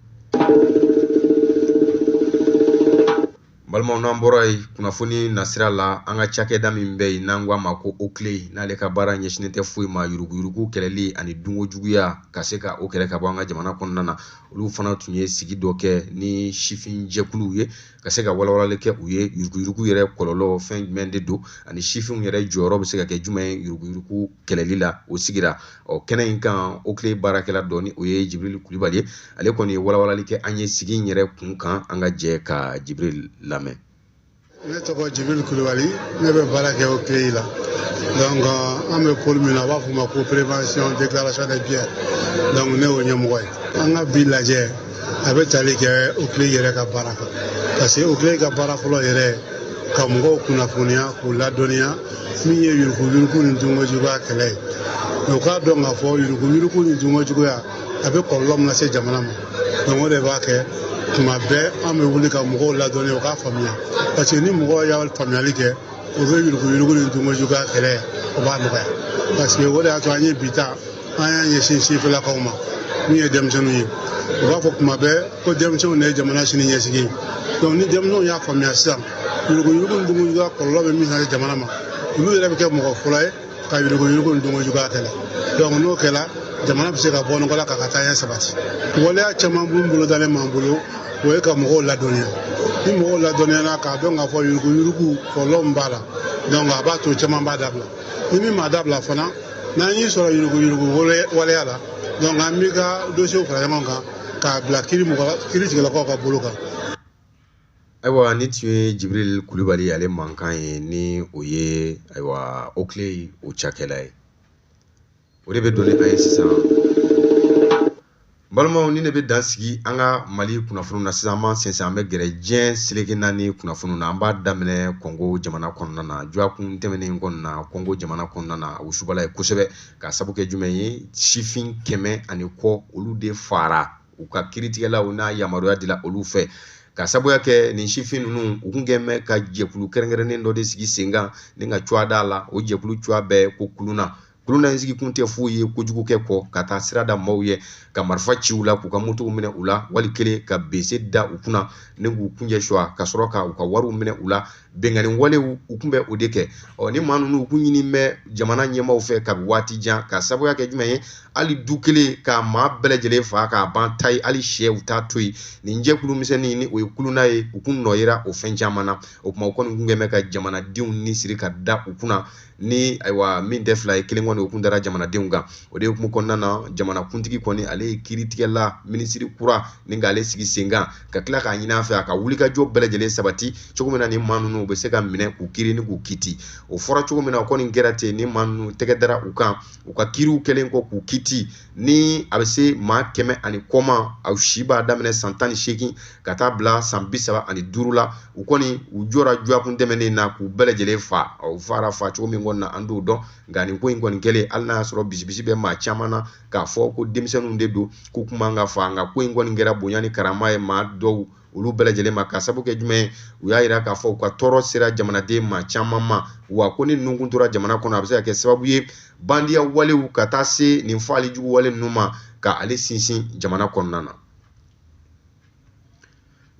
Balimaw, n'an bɔra yen kunnafoni nasira la, an ka cakɛda min bɛ yen n'an ko a ma ko OCLEI, n'ale ka baara ɲɛsinnen tɛ foyi ma yuruguyurugu kɛlɛli ani dunko juguya, ka se ka o kɛlɛ ka bɔ an ka jamana kɔnɔna na, olu fana tun ye sigi dɔ kɛ ni sifin jɛkuluw ye. ka se ka walawalali kɛ u ye yuruguyurugu yɛrɛ kɔlɔlɔ fɛn jumɛn de don ani sifinw yɛrɛ jɔyɔrɔ bɛ se ka kɛ jumɛn ye yuruguyurugu kɛlɛli la. O sigira ɔ kɛnɛ in kan OCLEI baarakɛla dɔ ni o ye Jibril Kulibali ye, ale kɔni ye walawalali kɛ an ye sigi in yɛrɛ kun kan. An ka jɛ ka Jibril lamɛn. Ne tɔgɔ Jibril Kulibali, ne bɛ baara kɛ OCLEI la. Donc an bɛ pôle min na, a b'a fɔ o ma ko prévention déclaration des biens. Donc ne y'o ɲɛmɔgɔ ye. An ka bi lajɛ a bɛ tali kɛ OCLEI yɛrɛ ka baara kan, parce que OCLEI ka baara fɔlɔ yɛrɛ ka mɔgɔw kunnafoniya k'u ladɔnniya min ye yuruguyurugu ni dunkojuguya kɛlɛ ye. Mais u k'a dɔn k'a fɔ yuruguyurugu ni dunkojuguya a bɛ kɔlɔlɔ min lase jamana ma. Donc o de b'a kɛ tuma bɛɛ an bɛ wuli ka mɔgɔw ladɔnniya u k'a faamuya, parce que ni mɔgɔw y'a faamuyali kɛ, o bɛ yuruguyurugu ni dunkojuguya kɛlɛ o b'a nɔgɔya. Parce que o de y'a to an ye bi ta an y'a ɲɛsin sifinlakaw ma min ye denmisɛnninw ye. U b'a fɔ tuma bɛɛ ko denmisɛnninw de ye jamana sini ɲɛsigi ye. Donc ni denmisɛnninw y'a faamuya sisan yuruguyurugu ni dunkojuguya kɔlɔlɔ bɛ min lase jamana ma, olu yɛrɛ bɛ kɛ mɔgɔ fɔlɔ ye ka yuruguyurugu ni dunkojuguya kɛlɛ. Donc n'o kɛra, jamana bɛ se ka bɔ nɔgɔ la k'a ka taa ɲɛ sabati. Waleya caman b'u bolo dalen b'an bolo, o ye ka mɔgɔw ladɔnniya. Ni mɔgɔw ladɔnniyana k'a dɔn k'a fɔ yuruguyurugu kɔlɔlɔ min b'a la, donc a b'a to caman b'a dabila. Ni min m'a dabila fana, n'an y'i sɔrɔ yuruguyurugu waleya la, donc an b'i ka dossier fara ɲɔgɔn kan k'a bila kiiri mɔgɔ kiiritigɛlakaw ka bolo kan. Ayiwa, ni tun ye Jibril Kulibali ale mankan ye, ni o ye ayiwa OCLEI o cakɛla ye. O de bɛ don ni an ye sisan, balimaw, ni ne bɛ dan sigi an ka Mali kunnafoniw na sisan. An b'an sinsin, an bɛ gɛrɛ diɲɛ seleke naani kunnafoniw na. An b'a daminɛ Kɔngo jamana kɔnɔna na. Dɔgɔkun tɛmɛnen kɔnɔna na, Kɔngo jamana kɔnɔna na, a wusubala ye kosɛbɛ k'a sabu kɛ jumɛn ye? Sifin 100 ani kɔ olu de fara u ka kiiritigɛlaw n'a yamaruya dila olu fɛ, ka sabuya kɛ nin sifin ninnu u kun kɛn bɛ ka jɛkulu kɛrɛnkɛrɛnnen dɔ de sigi sen kan ni ka cuwa da la. O jɛkulu cuwa bɛɛ ko kuluna. Kuluna in sigi kun tɛ foyi ye kojugu kɛ kɔ ka taa sira da maaw ye, ka marifa ci u la, k'u ka motow minɛ u la, wali kelen ka bese da u kunna ni k'u kunjɛ suwa, ka sɔrɔ ka u ka wariw minɛ u la. Bɛnkanni walew u kun bɛ o de kɛ. Ɔ ni maa ninnu u kun ɲini bɛ jamana ɲɛmaaw fɛ kabi waati jan, ka sababuya kɛ jumɛn ye? Hali du kelen ka maa bɛɛ lajɛlen fa k'a ban ta ye, hali sɛw t'a to yen. Nin jɛkulu misɛnnin ni o ye kuluna ye, u kun nɔ yera o fɛn caman na. O tuma u kɔni kun kɛn bɛ ka jamanadenw ni siri ka da u kunna ni ayiwa min tɛ fila ye, kelen kɔni o kun dara jamanadenw kan. O de hukumu kɔnɔna na, jamanakuntigi kɔni ale ye kiiritigɛla minisiri kura ni k'ale sigi sen kan, ka tila k'a ɲini a fɛ a ka wulikajɔ bɛɛ lajɛlen sabati cogo min na ni maa ninnu u bɛ se ka minɛ k'u kiiri ni k'u kiti. O fɔra cogo min na, o kɔni kɛra ten. Ni maa ninnu tɛgɛ dara u kan, u ka kiiriw kɛlen kɔ k'u kiti, ni a bɛ se maa 100 ani kɔ ma, a si b'a daminɛ san 18 ka taa bila san 35 la, u kɔni u jɔra dɔgɔkun tɛmɛnen na k'u bɛɛ lajɛlen fa. U fara fa cogo min kɔni na, an t'o dɔn, nka nin ko in kɔni kɛlen, hali n'a y'a sɔrɔ bisibisi bɛ maa caman na k'a fɔ ko denmisɛnninw de don k'u kun man ka fa, nka ko in kɔni kɛra bonya ni karama ye maa dɔw olu bɛɛ lajɛlen ma, ka sababu kɛ jumɛn ye? U y'a yira k'a fɔ u ka tɔɔrɔ sera jamanaden maa caman ma, wa ko ni ninnu kun tora jamana kɔnɔ, a bɛ se ka kɛ sababu ye bandiya walew ka taa se nin faali jugu wale ninnu ma ka ale sinsin jamana kɔnɔna na.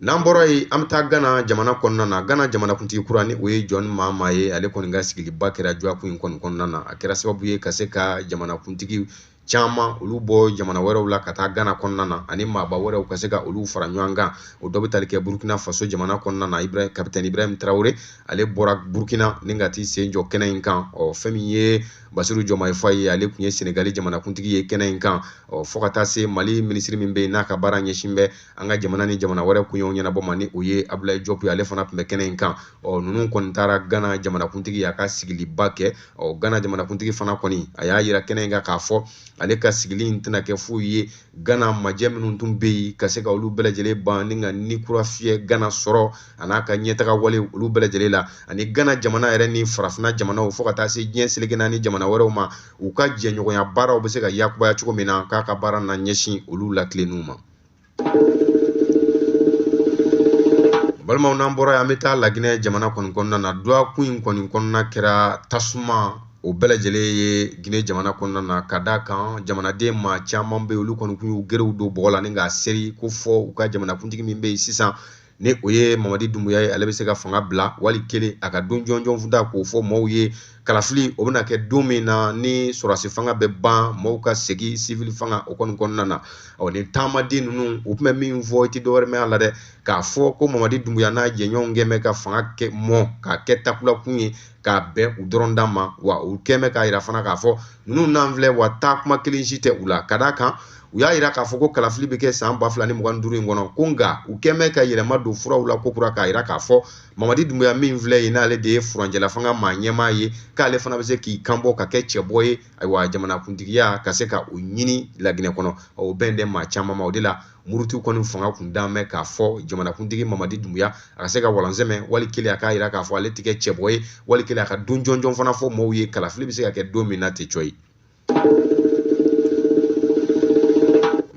N'an bɔra yen, an bɛ taa Gana jamana kɔnɔna na. Gana jamanakuntigi kura ni o ye John Mahama ye, ale kɔni ka sigiliba kɛra dɔgɔkun in kɔni kɔnɔna na. A kɛra sababu ye ka se ka jamanakuntigi caman olu bɔ jamana wɛrɛw la ka taa Gana kɔnɔna na, ani maaba wɛrɛw ka se ka olu fara ɲɔgɔn kan. O dɔ bɛ tali kɛ Burkina Faso jamana kɔnɔna na. Ibrahim, capitaine Ibrahim Traoré, ale bɔra Burkina ni ka t'i sen jɔ kɛnɛ in kan. Ɔ fɛn min ye Basiru Diomaye Faye ye, ale tun ye Senegali jamanakuntigi ye kɛnɛ in kan. Ɔ fo ka taa se Mali minisiri min bɛ yen n'a ka baara ɲɛsin bɛ an ka jamana ni jamana wɛrɛ koɲɛw ɲɛnabɔ ma, ni o ye Abdoulaye Diop ye, ale fana tun bɛ kɛnɛ in kan. Ɔ ninnu kɔni taara Gana jamanakuntigi a ka sigiliba kɛ. Ɔ Gana jamanakuntigi fana kɔni a y'a yira kɛnɛ in kan k'a fɔ ale ka sigili in tɛna kɛ foyi ye Gana majɛ minnu tun bɛ yen ka se ka olu bɛɛ lajɛlen ban ni ka ni kura fiyɛ Gana sɔrɔ a n'a ka ɲɛtaga wale olu bɛɛ lajɛlen la, ani Gana jamana yɛrɛ ni farafinna jamanaw fo ka taa se diɲɛ seleke naani jamana wɛrɛw ma, u ka jɛɲɔgɔnya baaraw bɛ se ka yakubaya cogo min na, k'a ka baara na ɲɛsin olu latilennenw ma. Balimaw, n'an bɔra yen, an bɛ taa Laginɛ jamana kɔni kɔnɔna na. Dɔgɔkun in kɔni kɔnɔna kɛra tasuma o bɛɛ lajɛlen ye Ginɛ jamana kɔnɔna na, ka d'a kan jamanaden maa caman bɛ yen, olu kɔni kun y'u gerew don bɔgɔ la ni k'a seri ko fɔ u ka jamanakuntigi min bɛ yen sisan ni o ye Mamadi Doumbouya ye, ale bɛ se ka fanga bila wali kelen a ka don jɔnjɔn da k'o fɔ maaw ye. Kalafili o bɛna kɛ don min na ni sɔrɔdasi fanga bɛ ban, maaw ka segin civil fanga o kɔni kɔnɔna na. Ɔ nin taamaden ninnu u tun bɛ min fɔ, i tɛ dɔwɛrɛ mɛn a la dɛ, K'a fɔ ko Mamadi Doumbouya n'a jɛɲɔgɔnw kɛn bɛ ka fanga kɛ mɔ k'a kɛ takulakun ye k'a bɛn u dɔrɔn da ma. Wa u kɛn bɛ k'a yira fana k'a fɔ ninnu n'an filɛ, wa taa kuma kelen si tɛ u la. Ka d'a kan u y'a yira k'a fɔ ko kalafili bɛ kɛ san 2025 in kɔnɔ, ko nka u kɛn bɛ ka yɛlɛma don furaw la kokura k'a yira k'a fɔ Mamadi Doumbouya min filɛ yen, n'ale de ye furancɛlafanga maa ɲɛmaa ye, k'ale fana bɛ se k'i kanbɔ ka kɛ cɛbɔ ye, ayiwa jamanakuntigiya ka se ka o ɲini Laginɛ kɔnɔ. O bɛn tɛ maa caman ma. O de la murutiw kɔni fanga kun dan bɛ k'a fɔ jamanakuntigi Mamadi Doumbouya a ka se ka walansɛmɛ, wali kelen a k'a yira k'a fɔ ale tɛ kɛ cɛbɔ ye, wali kelen a ka don jɔnjɔn fana fɔ maaw ye kalafili bɛ se ka kɛ don min na tɛ cɔ ye.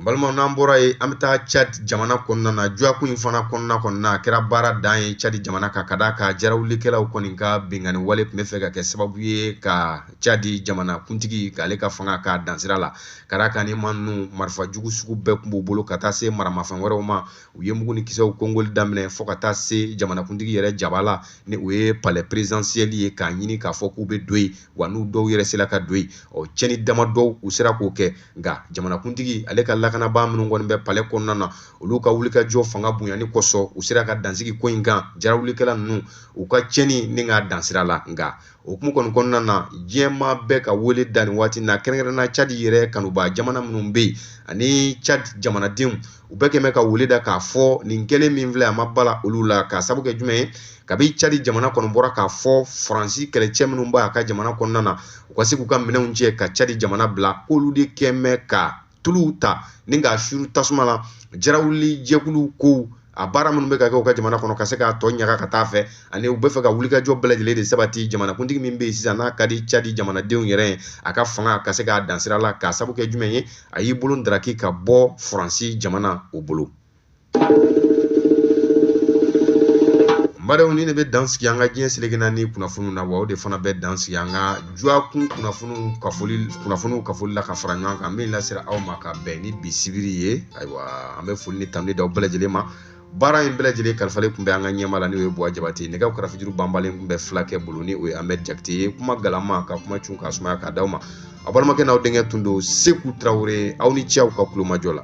Balimaw, n'an bɔra yen, an bɛ taa Tchad jamana kɔnɔna na. Dɔgɔkun in fana kɔnɔna a kɛra baara dan ye Tchad jamana kan, ka d'a kan jarawulikɛlaw kɔni ka binkanni wale tun bɛ fɛ ka kɛ sababu ye ka Tchad jamana kuntigi k'ale ka fanga k'a dansira la. Ka d'a kan ni maa ninnu marifa jugu sugu bɛɛ tun b'u bolo, ka taa se maramafɛn wɛrɛw ma. U ye mugu ni kisɛw kongoli daminɛ fo ka taa se jamanakuntigi yɛrɛ jaba la, ni o ye palais présidentiel ye, k'a ɲini k'a fɔ k'u bɛ don yen. Wa n'u dɔw yɛrɛ sera ka don yen, ɔ cɛnni damadɔw u sera k'o kɛ. Nka jamanakuntigi ale ka lakanabaa minnu kɔni bɛ palais kɔnɔna na, olu ka wulikajɔ fanga bonyani kosɔn, u sera ka dansigi ko in kan jarawulikɛla ninnu u ka cɛnni ni k'a dansira la. Nka o hukumu kɔni kɔnɔna na, diɲɛmaa bɛɛ ka wele da nin waati na, kɛrɛnkɛrɛnnenya Tchad yɛrɛ kanubaa jamana minnu bɛ yen ani Tchad jamanadenw, u bɛɛ kɛn bɛ ka wele da k'a fɔ nin kɛlen min filɛ, a ma bala olu la. K'a sabu kɛ jumɛn ye? Kabi Tchad jamana kɔni bɔra k'a fɔ Faransi kɛlɛcɛ minnu b'a ka jamana kɔnɔna na, u ka se k'u ka minɛnw cɛ ka Tchad jamana bila, k'olu de kɛn bɛ ka tuluw ta ni k'a suru tasuma la jarawuli jɛkulu kow a baara minnu bɛ ka kɛ u ka jamana kɔnɔ, ka se k'a tɔ ɲaga ka taa fɛ. Ani u bɛ fɛ ka wulikajɔ bɛɛ lajɛlen de sabati jamanakuntigi min bɛ yen sisan, n'a ka di Tchad jamanadenw yɛrɛ ye, a ka fanga ka se k'a dansira la. K'a sabu kɛ jumɛn ye? A y'i bolo daraki ka bɔ Faransi jamana o bolo. N badenw, ni ne bɛ dan sigi an ka diɲɛ seleke naani kunnafoniw na, wa o de fana bɛ dan sigi an ka dɔgɔkun kunnafoniw kafoli la ka fara ɲɔgɔn kan, min lasera aw ma ka bɛn ni bi sibiri ye. Ayiwa, an bɛ foli ni tanuni d'aw bɛɛ lajɛlen ma. Baara in bɛɛ lajɛlen kalifalen tun bɛ an ka ɲɛmaa la, n'o ye Buwa Jabate. Nɛgɛw karafejuru banbalen tun bɛ fulakɛ bolo, ni o ye Ahmed Jakite ye. Kuma galama ka kuma cun k'a sumaya k'a d'aw ma, a balimakɛ n'aw denkɛ tun don, Seku Tarawele. Aw ni ce aw ka kulomajɔ la.